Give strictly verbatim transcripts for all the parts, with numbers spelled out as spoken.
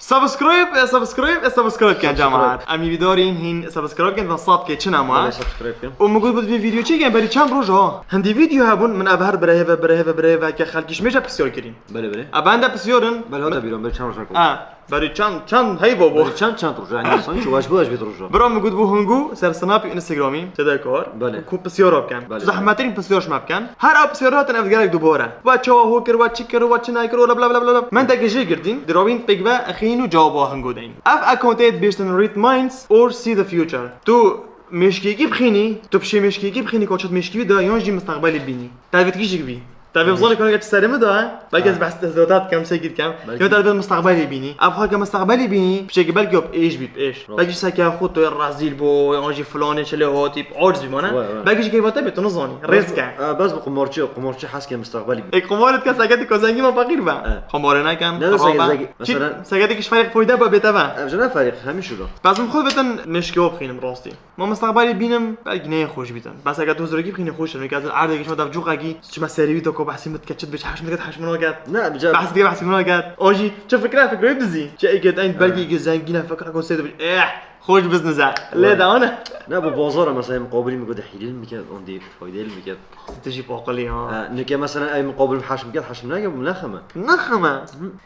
Subscribe, e, subscribe, e, subscribe ken cemaat. Em ê vîdorîn hîn subscribe ken, van sat ke çi nama. Belê, subscribe ken. Û min got, bi vîdeo çêkin, berî çend roj ha. Hindî vîdeo hebûn, min ev her birehê ve, birehê ve, birehê ve ke xelkî ji mêje pisyar kirîn. Belê, belê. Ev bende pisyarin. Belê, hata bîran, berî çend roj ha. Ha, berî çend, çend heyva bû. Berî çend, çend roj, yani sanki wajib, wajib roj. Bira min got bû hingû ser Snap û Instagramî, tê de kar. Belê. Ku pisyara bikin. Belê. Zehmetirîn pisyar ji me bikin. Her ew pisyara hatin ev gelek dubare. Wa çawa ho kir, wa çi kir, wa çi nekir, wa bla bla bla bla. Min deke jê girtîn, dirawîn pêk ve exîn û cewaba hingo deyin. Ev account ê dibêjtin read minds or see the future. Tu mêşkiyekî bixînî, tu pişê mêşkiyekî bixînî, koçet mêşkiyî de yan jî mustaqbelê bînî. Te vê tikî jî bî. Te vê bizanî koneka çi serê min de, belkî ez behs dezota dikem, sekî dikem. Belkî. Ya te vê mustaqbelê bînî. Ev xwe ke mustaqbelê bînî, piçekî belkî yok êş bî, êş. Belkî seke xwe tu rezîl bû, yan jî filanê çi lê hatî, aciz bî mane. Belkî jî keyfa te bê, tu nizanî. Rêz ke. E, bes bi qumarçî, qumarçî hes ke mustaqbelî bî. E, qumar dike seke tu ka zengî me feqîr be. E. Qumar nekem, ne xirab be. Seke, mesela, seke tu kiş ferîq foyde be bê te ve. Ev jî ne ferîq, hemî şû da. Bes min xwe bêtin mêşkê we bixînim rastî. Ma mustaqbelî bînim, belkî neyê xweş bîtin. Bes eger tu zirokî bixînî xweş dibî, ez erdê gişme dev cûqekî, çime serî wî to ko behsî min dike, çi dibê, çi heş min diket, heş min naket. Ne, bica- Behs dike, behsî min naket. O jî, çi fikre, fikroyê dizî. Çi êkê, eyn belkî êkê zengîn e, fikra ko sê dibê. Eh, xweş bizniz e. Lê dawane. Ne, bu bozora mesela muqabilî min gote hîlî min ket, ondî faydeli min ket. Tu jî paqilî ha. Ha, nike mesela ey muqabil heş min ket, heş min nake, bu ne xeme? Ne xeme?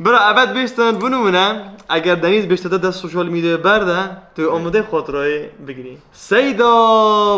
Bira, evet bêştin, bu numune, eger Denîz bêşte te dest sosyal medyaya berde, tu amade xatirayê bigirî. Seyda,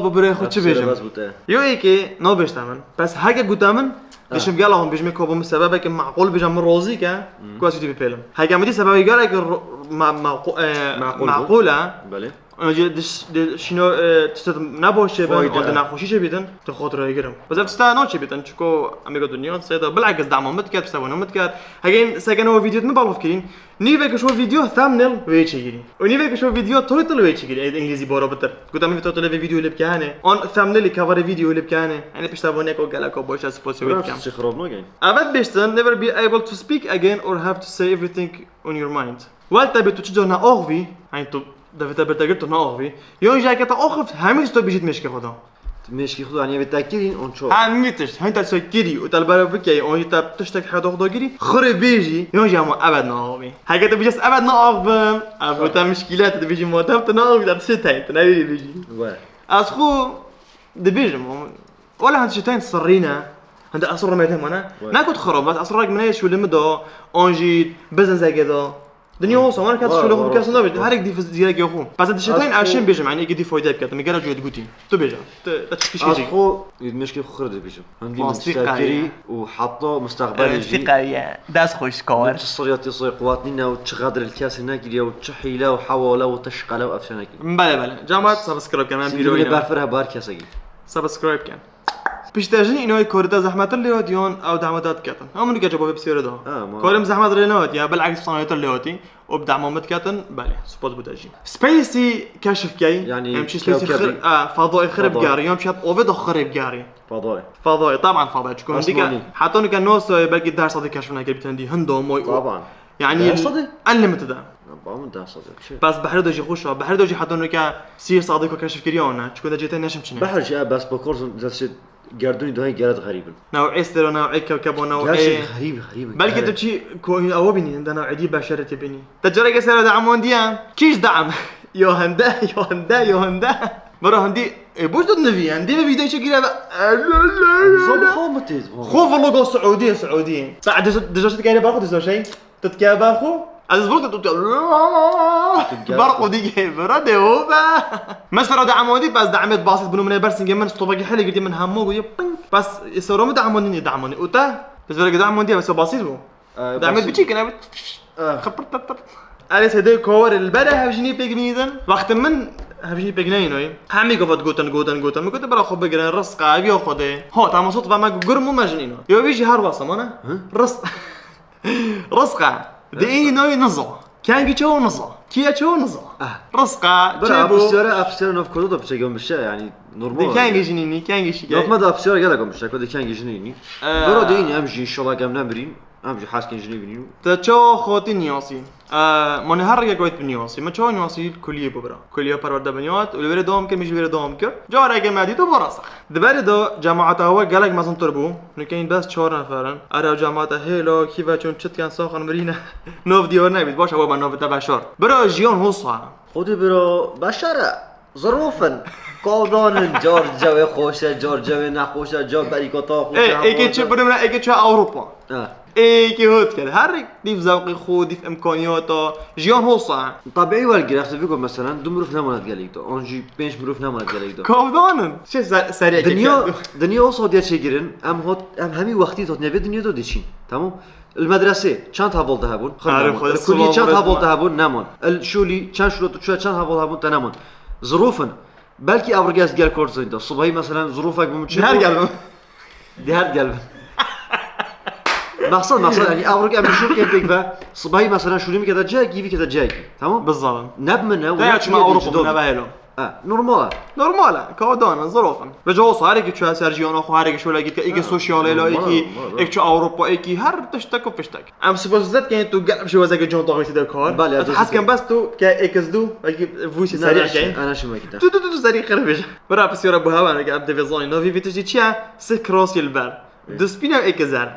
bi birê xwe çi bêjim? Bes bû te. Yo êkê, nabêjte min. Bes heke gote min, dişim gel axim bêjim, ka bo min sebebeke maqûl bêje, min razî ke, ku ez wî bipêlim. Heke min dî sebebê gelek ro-, ma-, maqû-, e, maqûl e. Belê. Ona jî diş-, di-, şîno, e, tiştet nebaş çêbin, an di nexweşî çêbîtin, tu xatirayê girim. Bes ev tişta naçêbîtin, çiko em ê dinya, seyda, bilakis dema min diket, pişta min diket. Heke seke nava vîdeo min belav kirîn, nîvek ji bo vîdeo thumbnail wê çêgirî. Û nîvek ji bo vîdeo title wê çêgirî, ê, îngilîzî baro bitir. Gote min title vê vîdeo lê bikene. An thumbnail cover vîdeo lê bikene. Yanî pişta bo neko geleka baş e, spas wê dikem. Çi xirab nakin. Evet bêştin, never be able to speak again or have to say everything on your mind. Wel te bê tu çi car neaxivî, yanî tu devê te bertekir tu neaxivî. Yan jî heke te axivt, hemî tişt tu bêjî mêşkê xwe de. Tu mêşkê xwe de, yanî vê te kirîn, on ço. Hemî tişt, hemî te ço kirî û te li ber bikeyî, an jî te tiştek heta dox da kirî, xirê bêjî, yan jî hema evet neaxivî. Heke tu bêjî ez evet neaxivim, ev bo te mişkîle, tu dibêjî madem tu neaxivî, te tiştê teyî, tu newêrî bêjî. We. Ez xwe dibêjim, wela hend tiştên sirrî ne, hende esrarê me de mane. We. Ne ku xirab, bes esrarek min heye şûlê min de, an jî bizneseke de. Dinya wisa, wan kes şûlê xwe bi kes nabêjin. Her yek dî zîrekê xwe. Bes ez tiştên ez şên bêjim, yanî yekê dî fayde bike, min gera cûyê digotî. Tu bêje. Tu, te çi kişî. Ez xwe, mêşkê xwe xirê dibêjim. Hindî min tiştek kirî û heta mustaqbelê jî. Rastî qewiye. Dest xweş kawar. Min çi sirriyatê soy quwet nîne û çi xedr li kesê nekiriye û çi hîle û hewale û tişqele û ev şe nekiriye. Belê, belê. Cemaat subscribe ken, em pîroyî ne. Berfir he bar kesekî. Subscribe ken. Piştejin înoyê korî te zehmetir lê hatiyan ew dema te diketin. Em nike cevabê pisyarê da. Ha, ma. Korî min zehmet lê nehatiye, bilakis sanayê te lê hatî. Û bi dema min diketin, belê, spas bo te jî. Spacey keşif key. Yanî em çi spacey kewkebî. Xir-, a, fadayê xirê bigerî, yan çi hat ovê da xirê bigerî. Fadayê. Fadayê, taban fadayê. Çiku hindî ke, asmanî. Heta nike nasayê belkî deh sedî keşf nekir, bitenî hindo moy. Taban. Yanî deh sedî? Unlimited e. Ba min deh sedî. Çi? Bes behrê de jî xweş e. Behrê de jî heta nike sî sedî ku keşf kiriye ne. Çiku de cêtê neşim çine. Behr jî e, bes bi kor zin-, zin-, Gerdûnî dahê geret xerîb in. Newê sero, newê kewkeba, newê. Gerçek xerîb, xerîb in. Belkî tu çi ku ewa bînî, hinde newê dî beşerê tê bînî. Te careke sero de emandiye. Kîş dam. Yo hinde, yo hinde, yo hinde. Bira hindî, e, boş dot nivî, hindî ve vîdeo çekî re. Zor xwe mi têz. Xwe vloga Siûdî, Siûdî. Sa dija, dija şit kayre ba xwe dija şey. Tu dikeve ber xwe? Ez vlog tu, tu, tu ber xwe dike, bira de o be. Mesela de amodî, bes de Ahmet basit bunu mine bersingê min stopekî hele girdi min hemma goye ping. Bes sero mi de amodî ne de amodî. Uta, bes böyle de amodî bes basit bu. De Ahmet biçik ne. Xıpır tır tır. Erê sede kowar el bere hevjini pek nidin. Vakti min hevjini pek ne inoy. Hemi govat gotan, gotan, gotan. Mi gote bira xwe bigire, rızqa, ev yo xode. Ho, tamam sot ve me gurmu mejnino. Yo viji her wasa mana. Rızq. Rizqa. Di ênî nayê niza. Kengî çawa niza. Kiye çawa niza. Ah. Rizqa. Bira, çêbû. Apsiyara, apsiyara nav kodo da piçek gomişe, yani normal. Di kengî jinînî, kengî şikey. Yok, me da apsiyara gelek gomişe, kodo kengî jinînî. Ee. Bira de ênî em jî inşallah gem nemirîn. Em jî heskên jinî bînîn. Te çawa xotî niyasî? Ee, mane her rêkek wayt bi nîwasî. Me çawa nîwasî kuliyê bû bira. Kuliya perwerde bi nîwat û li wêrê dewam kir, min jî li wêrê dewam kir. Careke me dît û bira sax. Di berê de cemaeta we gelek mezintir bû. Nûke hîn bes çar nefer in. Era cemaeta hêla kî ve çûn çi dikin saxin mirîne. Nav diyar nebît. Baş e we me navê te veşart. Bira jiyan hosa. Xwedî bira beşer e. Zirûf in. Kavdan in. Car cewê xweş e, car cewê nexweş e, car berîka ta xweş e. Ê, êkê çi birimre, êkê çi Ewropa. Ha. Êkê hot kir. Her dîv zewqê xwe, dîv imkaniyata. Jiyan hosa. Tabiî wergirexte biko, meselen, du mirov nemane di gelek de. An jî pênc mirov nemane di gelek de. Kavdan in. Şey, ser-, seriyek Dinya, dinya o sadiye çêkirin. Em hot, em hemî wextî hot nebe dinya de diçîn. Tamam? Li medresê çend heval te hebûn? Xwe Arif, nemûn. Xwe Li kulî çend heval te hebûn? Nemûn. Li şûlî çend şûla tu çûye çend heval hebûn? Te nemûn. Zirûf in. Belkî ev rige ez gel kort zînda. Sibahî meselen zirûfek bûm çi Her bû? Gel bûm. Di her gel bûm. Mexsed, mexsed, yanî ev rig em şûl kên pêk ve. Sibahî meselen şûlî min kete cihekî, vî kete cihekî. Tamam? Bizalim. Ne bi min e, Te ya çima Ewropa min eve helo. E, normal e. Normal e. Kavdan in, zirûf in. Ve cawo sarekî çûye ser jiyana xwe, herekî şûlekî dike, êkî sosyalê la, êkî, êk çû Ewropa, êkî her tiştek û fiştek. Em spas zet keyên tu gelek şêwazeke can daxî de kar. Belê, Ez hez kem bes tu ke êkiz du, belkî vûsî serî keyên. Ana şima kî te. Tu, tu, tu, tu serî qir bêje. Bira pisyara bu hewa ne ke em divê zanî. Navî vî tiştî çi ye? Sih krasî li ber. Du spîne û êkiz zer.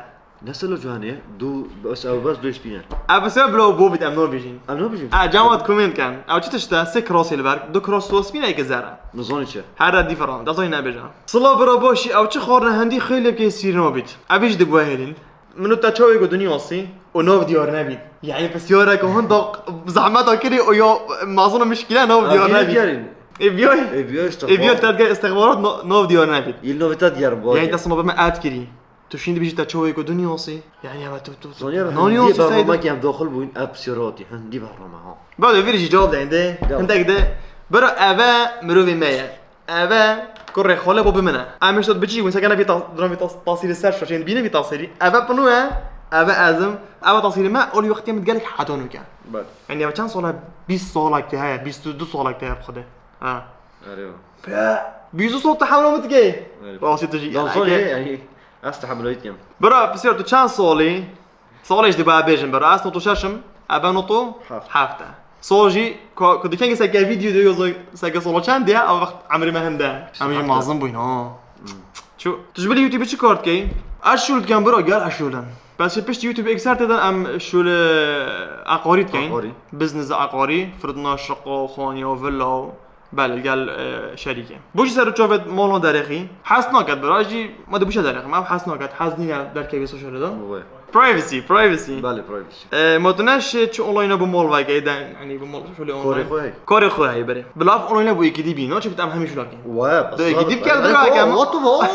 Ne selo cihane, du, bes ew bes du spîne. Ev selo bila bo bit em nabêjin. Em nabêjin. A, cewat komênt ken. Ew çi tişt e? Sih krasî li ber. Du kras tu spîne êkiz zer. Nizanî çi? Her de dîferan. Da zanî nebêje. Silo bira başî, ew çi xwarine hendî xeylê bikê sîr nabît. Ev jî dibuhêlin. Min û te çawê ku dinî wasî û nav diyar nebît. Yani pisyarek û hinda zehmeta kirî û ya mazin û mişkîle nav diyar nebît. Ê biyay. Ê biyay, Ê biyay te dike istixbarat na-, nav diyar nebît. Yil navê te diyar bû. Yani te sima me ad kirî. Tu şimdi bijî te çawê ku dinî wasî. Yani ya tu, tu, tu. Sonya, Nanî hindî wasî seyde. Bernamek em daxil bûn, ev pisyara hatî. Hindî bername ha. Bade vir jî cevap deyin de. Hindek de. Bira eve mirovê me ye. Eve kurê xole bo bi min e. Em hişta biçî bûn, seke ne vî tas-, dran vî tas-, tasîrê ser şaşên bîne vî tasîrî. Eve pinu e, eve ezim. Eve tasîrê me, olî wextê min gelek heta nûke. Bad. Yani eve çend sala? Bîst salak te heye, bîst û du salak te heye xwede. Ha. Erê. Pe, bîst û sal te hewla min dike. Erê. Rastî tu jî. Yan sal ye, yani, ez te hemloyît kem. Bira, pisyar tu çend salî? Salê jî dibe bêjin bero. Ez not û şeş im, eve not û heft. Heft e. Sal jî, ku, ku dikengê seke vîdeo de yozo seke sala çend diye, ev wext emrê me hinde. Em jî mezin bûyn, ha. Hmm. Çu, tu ji bilî YouTube çi kar dikey? Ez şûl dikem biro, gel ez şûl im. Bes ji pişt YouTube ekser têden em şûl, e, eqarî dikeyn. Eqarî. Business eqarî, firdina şiqo, xaniya, villa û Belê, gel, e, şerîkê. Bo jî ser û çavê malan derêxî. Hez naket bira, jî me dibûşe derêxim. Ev hez naket, hez nîne derkevî sosyalê de. Wê. Privacy, privacy. Belê, privacy. E, ma tu neş çi online bo mal veke, de, yani bo mal şöyle online. Korê xwe heye. Korê xwe heye bere. Bila ev online bo êkî dî bî, naçe bit em hemî şuna kin. Wê, bas. De êkî dî bikeve bira kem. What the fuck?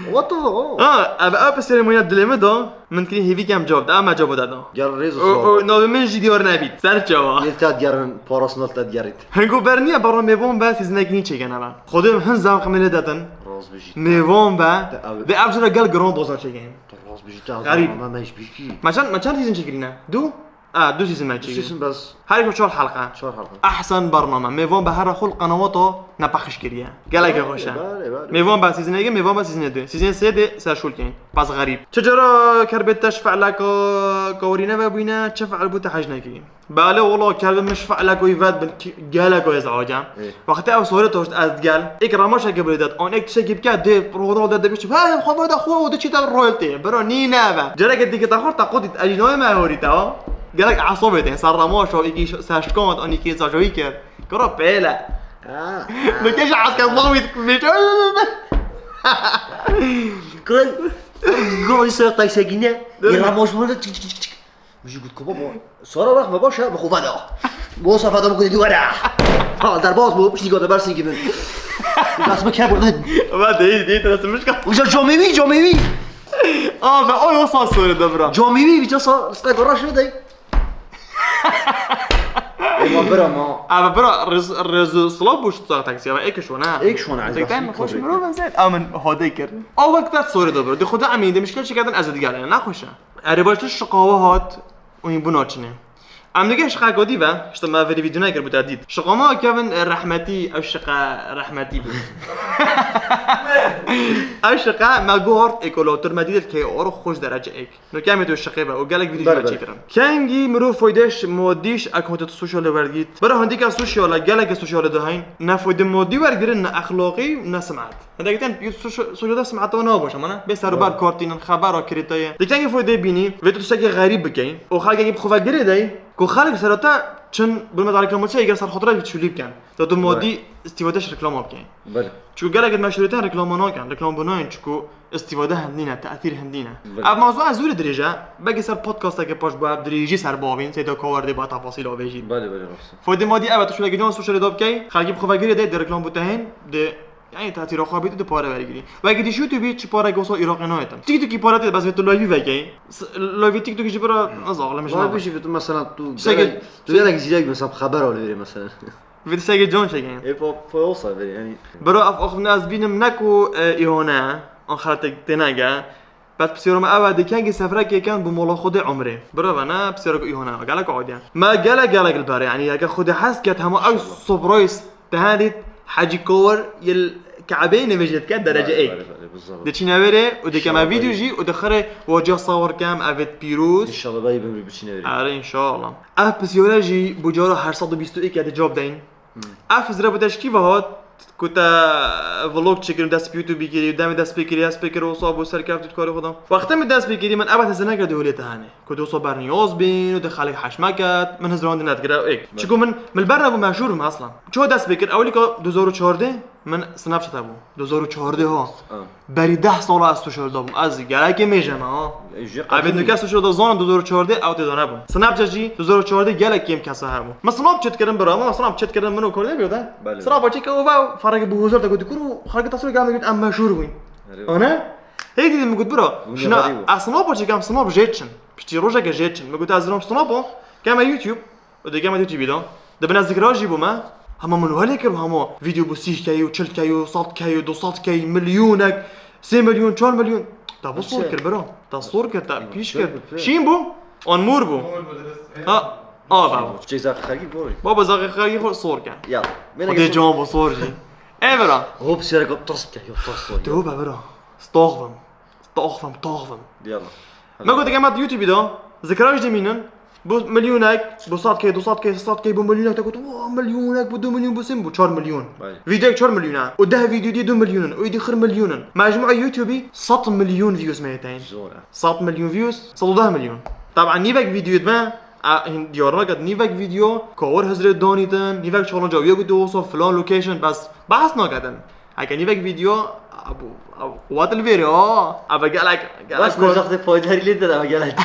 What the fuck? Ha, ev, ev pisyarê maya dilê me da. Min kirî hêvî kem cevap da, me cevap da. Ger rêz û O, sağ ol. O, navê min jî diyar nebît. Ser çawa? Yê te digerin, parasnal te digerît. Hingo ber niye, bara mêvan be sîzinek nî çêkene be. Xwedê hin zam qimê lê detin. Rast bijî. Mêvan be. Te ew- De ev jira gel giran bozar çêkeyin. Te rast bijî, te Xerîb. Ama me hiç bijî. Me çend, me çend sîzin çêkirîne? Du? A, du sîzin me çêkirîne. Du sîzin bes. Her yek çar helqe. Çar helqe. Ehsen bername. Mêvan be her xul qenawata ne pexş kiriye. Gelek Belê, xweş e. Belê, belê. Mêvan be sîzinê yekê, mêvan be sîzinê duyê. Sîzinê sê dê serşûl kên. Bas xerîb. Çi cara kerbê te ji fe'leka kawarî neve bûyne, çi fe'l bû te hej nekirî? Belê wala kerbê min ji fe'leka wî vet bin ki-, gelek wê ez acem. Ê. Wextê ew sorê toşt ez digel. Êk remaşeke bilê det. An êk tiştekî bike dê roda de dibişt. He, xwe veda xwe û diçî te royalty. Bira nî neve. Cereke dîke te xort te qutî ez jî nayê me horî te ha. Gelek esabê te. Ser remaşa êkî ş-, ser şikand an êkî sajoyî kir. Kuro pêle. Ha. Nike ji esker bawî dikmîş. Kral. Kral ser taysekine. Dur. Yê ramaş vurdu, çik, çik, çik, çik. Min jî got ku baba, Sara rexme baş e, bi xwe veda. Bo sefa da bikû dî were. Ha, derbas bû, piştî gote bersî ki min. Dest min kebû ne. Ama değil, değil, te nasıl mişka? Uca camêwî, camêwî. Aa, ben o yoksa söyle de bırak. Camêwî, bir casa, rizqe gora şunu dey. Ema bira ma. Ama bira, rez-, rezu sılav bu şu taksi, ama ek şu ne? Ek şu ne? Tek ben hoş mu ben zet? Aman hode kir. O vakit sorry da bro. De xuda emin demiş ki, şikayetin ez de gelene. Ne hoşa. Erê baş tu şiqawa hat û hîn bû naçine. Em digeh şiqeka dî ve, işte me verî vîdyo nekir bû te dît. Şiqa me Kevin, e, rehmetî, ew şiqe rehmetî bû. Ew şiqe me guhort êkolo tur me dît key or xweş derece ek. No kemê tu şiqê be û gelek vîdyo Bele, me bele. çêkirin. Kengî mirov foydeş modîş ek hotet sosyal wergît. Bira hindîka sosyal, gelek sosyal de hayn. Ne foyde modî wergirin, ne exloqî, ne simat. Hindek ten yû sosyal, sosyal de simat ne baş ama ne. Bê ser û ber Bele. kartînin, xebera kirîteye. Di kengî foyde bînî, vê tu tiştekî xerîb bikeyin. Û xelkekî bi xwe vegirê dey. Ku xelk serata çin bi me reklama çi eger ser xatir çulî bikin. Da tu Bele. modî îstîfade ji reklama bikin. Bele. Çiku gelek meşhuriyeten reklama nakin, reklam binayên çiku îstîfade hindîne, tesîr hindîne. Bele. Ev mewzû ez zûrê dirêj e, belkî ser podcasteke paş bu ev dirêjî ser bavîn, seyda kawar dê ba tefasîl avêjî. Bele, bele, rast. Foydê madî ev e, tu şulekî can sosyalê da bikey, xelkî bi xwe vegirê dey, de reklam bû te hên, de, yani, tesîra xwe bî, tu de pare wergirî. Wekî dîş YouTube çi pare gosa Iraqê nayê te. TikTokî pare tê, bes vê tu live vekey. S-, live TikTokî jî bira, ez axlim ji Vay nava. bijî tu mesela tu Tiştekî- gelek, tu gelek zîrek mesela xeber alî mesela. Vê tiştekî can çekin. E, po-, poyosa verî, yani. Bira, ev axivine ez bînim ne ku, e, îhane, an xeletê tênege. Bes pisyara me ew e, di kengî sefrekê ken bi mola Xwedê umrê. Bira ve ne pisyara ku îhane, gelek adiye. Me gelek, gelek li ber, yani, yeke Xwedê hes ket hema ew surprise te hên dît Hecî Kowar yê Ke'beyê nivêjê dike derece Vay, ek. vay, vay, bizarre. Di çîne verê û di keme İnşallah vîdeo dayı. jî û di xirê waciya sawir kem, evêt pîroz. İnşallah dayı bimri bi çîne verê. Are inşallah. Ev pisyare jî bu cara her sed û bîst û yek ya di cevap deyin. Hmm. Ev hizre bi te ji kî ve hat, ku te vlog çêkirin, dest bi YouTube kirî, demê dest pê kirî, dest pê kir, wisa bû serkeft tu karê xwe da. Wextê min dest pê kirî, min ev hizre nekir di holê te hene. Ku tu wisa berniyaz bîn û di xelk heşme ket, min hizran di nedikir, ew êk. Çiku min, min ber nebû meşhûr bim aslan. Çawa dest pê kir, ewilîka du hezar û çardeh min Snapchat hebû. Du hezar û çardeh ha. Ha. Berî deh sala ez sosyal da bûm. Ez gelekê mêje me ha. E, jê Abi qedîm nuke sosyal da zanim du hezar û çardeh ew tê da nebûm. Snapchat jî du hezar û çardeh gelek kêm kesa hebû. Me Snapchat kirin bira, me Snapchat kirin min û kordê biyo de. Belê. Snapchat ke ova farek bu huzur da gotu kuru, xarek tasvir gelme git em meşhur bûn. Erê. Ana? Hey dedim gut bira. Bunu Şuna yapayım. Snapchat kam Snapchat çin. Piştî rojeke jê çin. Me got ez zilam Snapchat. Keme YouTube. Û dê keme YouTube da. Di bin ez dikira jî bû me. Hema min welê kir, hema video bû sîh key û çil key û sed key û du sed key, milyonek, sê milyon, çar milyon. Ta bû sor kir bira. Ta sor kir, ta pîş kir. Şîn bû? An mor bû? Ha, a baba. Çek zaxi xergî bor. Baba zaxi xergî xo sor kir. Ya. Xwedê can bû sor jî. E bira. Hop siyara got tas key, yok tas sor. Tu bira. Stoxvim. Taxvim, taxvim. Yalla. Me got, eger me YouTube da, zikra jî dimînin, bu milyonek, bu sed key, du sed key, sê sed key, bu milyonek, te got, "Wa, milyonek, bu du milyon, bu sê, bu çar milyon." Vay. Videoyek çar milyon e. Û deh video diye du milyonin. Û êdî xir milyonin. Mecmua YouTube sed milyon views me yeteyin. Zor e. Sed milyon views, sed û deh milyon. Taban nîvek videoyê me, a, hin diyar naket, nîvek video, cover hizrê danîtin, nîvek challenge, ew yek û du olsa, filan location, bes, behs naketin. Heke nîvek video, abu, abu, quwet li vêrê, o. Eve gelek, gelek Bas kor- me zaxtê paydarî lê dide, eve gelek.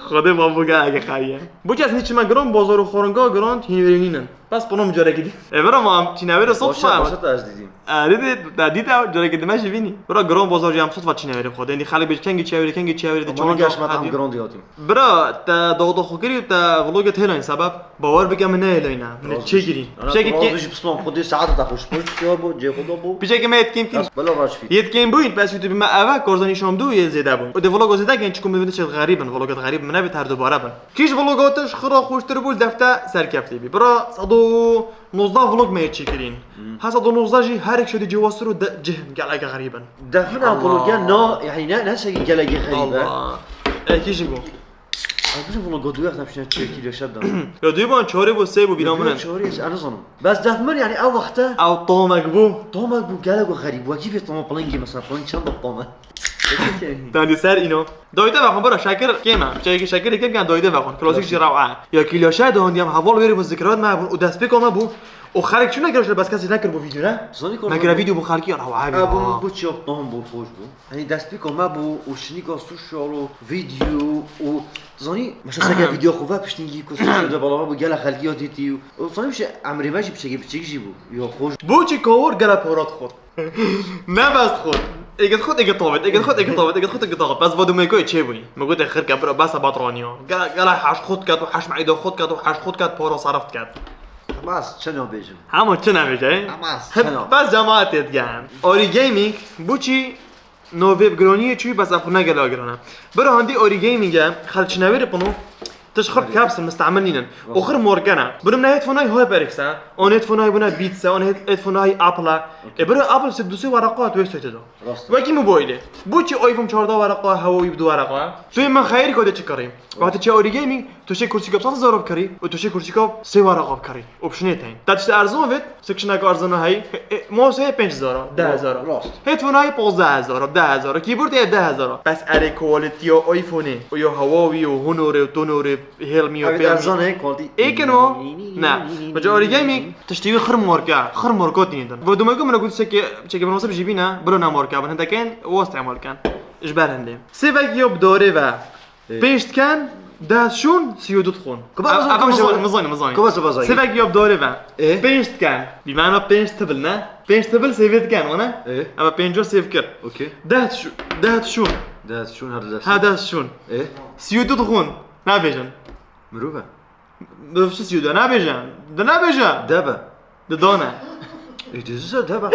Xwedê ma bû gelek xeriye. Bu kes nî çime giran, bozor û xoringa giran, hîn wêrê nînin. Bas pono micarekî dî. E, vera ma çîne wêrê sot Başa, ma. başa te ez dîdîm. E, dîdî, te dît ew, carekî dime jî vînî. Vera giran bozor jî em sot va çîne wêrê xwedê. Dî xelek bê kengî çîne wêrê, kengî çîne wêrê, de Ama çawan gel şima tam hatî. giran diyatîm. Bira, te dawda xwe kirî û te vloga tê layîn sebeb? Bawer bike min neyê layîne. Min Rast çê bî. kirî. Ana Pişekî tu raz ke- bî ji pisman xwedê saet da xweş xweş ya bû, cê xwe da bû. Pişekî me yetkin kim? Bas bela rast fît. Yetkin bûyîn, pes YouTube me eve, korzanî şam du yê zêde bûn. Û de vloga zêde gen çiku min çê xerîb in, vloga xerîb min nebit her dubare bin. Kî ji vloga te ji xira xweştir bû, defte serkeftî bî. Bira, sed û nozdeh vlog me yê çê kirîn. Hmm. Ha sed û nozdeh jî her ek şedî cewastir û de-, cih gelek xerîb in. Def min Allah. Apologen na, yani ne, ne şekil gelek xerîb e. Allah. Ekî jî bû. Abi, bizim vloga duyar tam şuna çekil yaşa da. Ya duy ban çorê bu sey bu bîna min. Çorê, ez anı zanım. Bes def min yani ev wexte. Ew tomek bû. Tomek bû, gelek xerîb. Wekî vê toma plingi mesela, pling çend toma. Tandî ser îno. Dayde vexon, bira şekir kêm e. Çayekî şekirê kêm ken dayde vexon. Klasîk jî rew e. Ya kî laşe de hondiyam heval wêrê bû zikrat me bûn û destpêka me bû. Û xerek çû nekir, bes kesî nekir bu vîdyo ne? Zanî kor Me kire vîdyo bu xelkî rew e. Ha, bu, bu çi yok, tam bu, hoş bu. Hani destpêka me bû û şinika sosyal û vîdyo û zanî, mesela seke vîdyo xwe ve piştî yî ku sosyal de belawa bû, gela xelkî ya dîtî û, û zanî bir şey, emrê me jî piçekî piçek jî bû. Ya hoş. Bu çi kawir gela porat xwet. Ne bes xwet. Êgit xwet, êgit tavêt, êgit xwet, êgit tavêt, êgit xwet, êgit tavêt. Bes va dumê koyê çê bûyî. Me gote xirke bira, bes e batraniya. Gel, gel heş xwet ket û heş meîda xwet ket û heş xwet ket, para serf ket. Bas, çi nabêjim? Hema çi nabêje, e? Bas, çi nabêjim? Bes cemaatê digen. Ori Gaming, bu çi? No vê bi giraniyê çûyî, bes ev xwe ne gela giran e. Bira handî Ori Gaming e, xelçîne wêrê pino. Tişt xir kapsın, mistemil nînin. O xir morgene. Birim ne headphone-ay HyperX e. On headphone-ay buna Beats e. On head-, headphone-ay Apple e. E bira Apple se du sê waraqa tu wê söte do. Rast. Wekî mobilê. Bu çi iPhone çardeh waraqa, Huawei bi du waraqa. Tu yê min xeyir kode çi karî. Wextê çi Ori Gaming, tu şey kursi kap saz zor karî. O tu şey kursi kap sê waraqa karî. Optionê teyn. Ta tişt erzon vet, sekşinek erzon hay. E, e, mouse pênc hezar, deh hezar. Rast. Headphone hay ponzdeh hezar, deh hezar. Keyboard ê deh hezar. Bes erê quality yo iPhone-ê. O yo Huawei, o Honor, o Tonor, Realme, o Evet, Realme. Erzan heye quality. Êkin o? Ne. Baca Ori Gaming, tiştî wî xir morke, xir morke tînin din. Ve dumego min got çeke, çeke bin wasip jî bîne, bilo ne morke, bin hindeken, wasta morken. Ji ber hindê. Sêvek yo bi dorê ve. Ê. Pênc diken, deh şûn, sî û du dixûn. Kuba Ev, kuba ev kuba mizan, kuba mizan, mizan. Kuba kuba zayî. Sêvek yo bi dorê ve. Ê. Pênc diken. Bi mana pênc tibil ne? Pênc tibil sêvê diken, wana? Ê. Eva pênc o sêv kir. Okey. Deh şû-, deh şûn. Deh şûn, her deh Ha şûn. deh şûn. Ê. Sî û du dixûn. Nabêjin. Mirov e. Mirov çi sî û du nabêje? Di nabêje? Deve. Di dane. Ê, dizî se deve.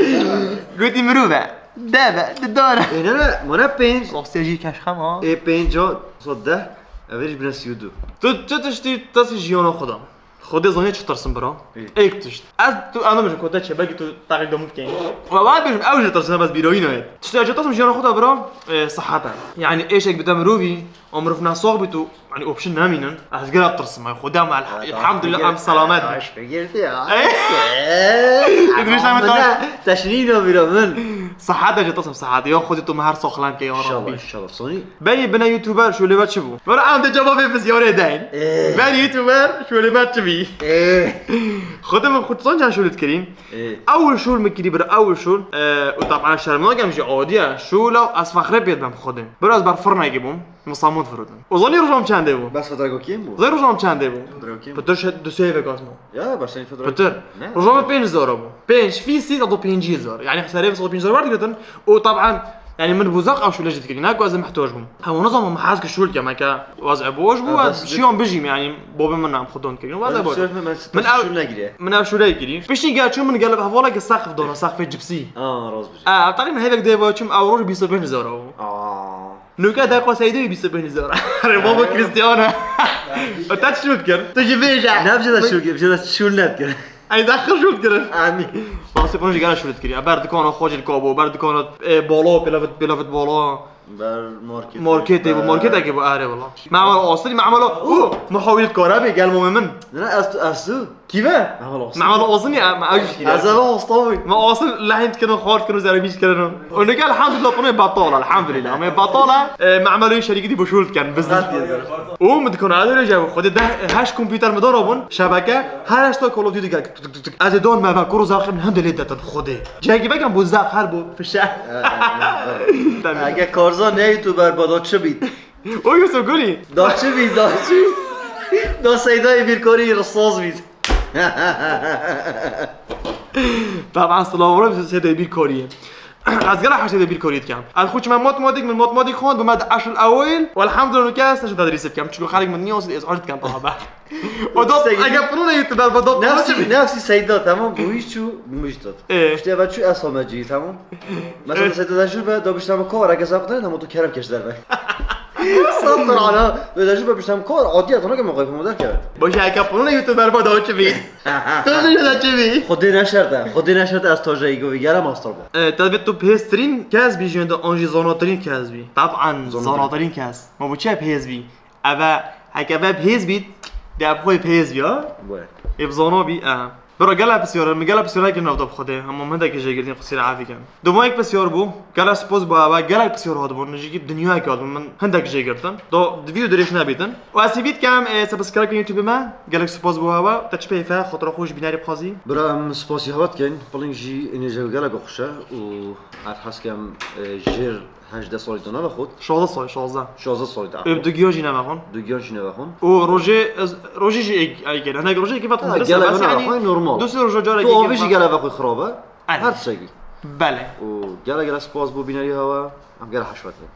Gotî mirov e. Deve. Di dane. Ê, ne, ne, mane pênc. Rastî jî keşxem ha. Ê, pênc o, so deh. Ev ê jî bine sî û du. Tu, tu tiştî tesî jiyana xwe da. Xwedê zanî çi tirsim bira. Ê. Êk tişt. Ez, tu, anlamışım, kote çe, belki tu takip domuz keyin. Ve ben bêjim, ew jî tirsim, bes bîroyî nayê. Tiştê ez jî tirsim jiyana xwe da bira, e, sihet e. Yani êşek bide mirovî, o mirov ne sax bî tu, Hani option nemînin. Ez gera tirsim, ay Xwedê, ama elh-, elhamdülillah, em selamet bin. Aşk girdi ya. Ey? Ee, Idris ama Ahmet bana taş- teşnîno bîra min. Sahat de tirsim, sahat. Ya Xwedê tu me her saxlem ke ya İnşallah, Rabbi. İnşallah. Sony. Berî bine YouTuber şûlê me çi bû? Were em de cevabê pisyarê deyn. Ee. Berî YouTuber şûlê me çi bî? Ee. Xwedê min xwe tu zan çend şûlê dikirîn? Ee. Ew şûl min kirî bir ew şûl. Ee, û taban şerm nakem jî adiye. Şûla ez fexre pê dibem Xwedê. Biraz ber firnekî bûm. Min samûd firotin. O zanî rojam çendê bû? Bes Fedra Gokiyên bû? Zanî rojam çendê bû? Fedra Gokiyên bû? Pitir şe-, du sê vekasma. Ya, bes sen Fedra Pitir. Ne? Rojam pênc hezar bû. Pênc, fî sî, eto pêncî hezar. Yani serê sî pêncî hezar werdigitin. O taban, yani min bû zaf ew şûle jî dikirî. Ne ku ez mihtoc bûm. Hem onu zaman min hez ki şûl kemeke. Waz e boş bû, Ha, ez bes şiyon bijîm yani. Bobê min nam xudon kirî. Waz e boş. Min ev şûl negiriye. Min ev şûle kirî. Piştî gel çû min gel hevala ki saqf dona, saqfê cipsî. Aa, rast bijî. Aa, tabii min hevek dê boçum ew roj bîst û pênc hezar bû. Aa. Nuka da qasaydı bîst û pênc hezar. Baba Cristiano. O ta çi şût kir? Tu jî vêje. Ne bize de şûl kir, bize de şûl net kir. Ay da xir şût kir. Amî. Basi pon jî gana şût kir. Ya ber dikana xocil kabo, ber dikana, e, bolo, pelavet, pelavet bolo. Ber market. Market, bu market ki bu are valla. Ma'mal asli, ma'mal o. Muhawil karabi, gel mu'min. Ne, astu, astu. Kî ve? Mehmet Olsun. Mehmet Olsun ya, ma ew jî kiriye. Ez eve hasta bû. Ma Olsun lehîn dikin û xwar dikin û zeremîş kirin û. Û nike elhamdülillah, pûnê betal e, elhamdülillah. Ama betal e, e, Mehmet Şerîkî dî bu şûl dikin, biznes diye. Û min dikon adere jî, Xwedê deh, heşt kompîter min dora bûn, şebeke, her heşta Call of Duty gel, tuk, tuk, tuk, tuk. Ez ê don me ve, kuro zerxê min hende lê detin, Xwedê. Cihekî vekin bu zerx her bu fişe. Ege Karzan ne YouTuber ba, da çi bît? O Yusuf Gulî. Da çi bî, da çi? Da Seydayê Bîrkorî risaz bî. Taban silav re Seydayê Bîrkorî. Ez gela her Seydayê Bîrkorî dikem. Ez xwe çime matematik, min matematik xwend, bûme di eşul ewil. Welhamdülillah nuke ez neşe tedrîs bikem. Çünkü xelk min niyazî ez aciz dikem taha be. O da Seydayê ege puluna gitti, ben bu da Nefsî, nefsî Seyda, tamam, bu hiç çû, bu hiç tat. Ee. İşte ben şu esame cî, tamam. Mesela Seyda da şu ve da bişteme kar, ege saptı, tamam, tu kerem keşler be. Saptır ana. Ve da şu ve bişteme kar, adiye tana ke maqayı pamodar kere. Boş ya kapının YouTuber bu da o çivi. Tabii ya da çivi. Xwedê neşerte, Xwedê neşerte ez tojayî govî gere master be. E, tabii tu pêstirin kes bi jende anji zonatrin kes bi. Taban zonatrin kes. Ma bu çe pêz bi? Eve, heke eve pêz bît, de ev xwe pêz ya. Wê. Ê bi zano bî, e. Bira gela pisyar, min gela pisyar nekirin navda bi Xwedê, hema min hindekî jê girtin, Xwedê sîra afî kin. Duma yek pisyar bû, gela spas bû eve, gelek pisyar hatibûn, nijîkî dinyayek hatibûn, min hindek jê girtin. Do, di vîdeo dirêj nebîtin. Û ez hêvî dikem, e, subscribe kin YouTube me, gelek spas bû eve, te çi pê fe, xatir xwe ji bînerî bixwazî? Bira em spasî hewa dikin, piling jî înê jew gelek xweş e û ez hez kem, e, jêr Hejdeh salî tu navexwit? Şazdeh salî, şazdeh. Şazdeh salî te. Ê, bi du giyan jî navexwin. Du giyan jî navexwin. Û rojê, ez, rojê jî êk, êk, hinek rojê êkê vat Ha, xwin gelek dirêse, bes, yani, navexwin normal. Du sê roja carek Tu avî jî gelek vexwî xirab e. Aynen. Her tiştekî. Belê. Û gelek gelek spas bo bînerî hewa. Em gelek heşmet bin.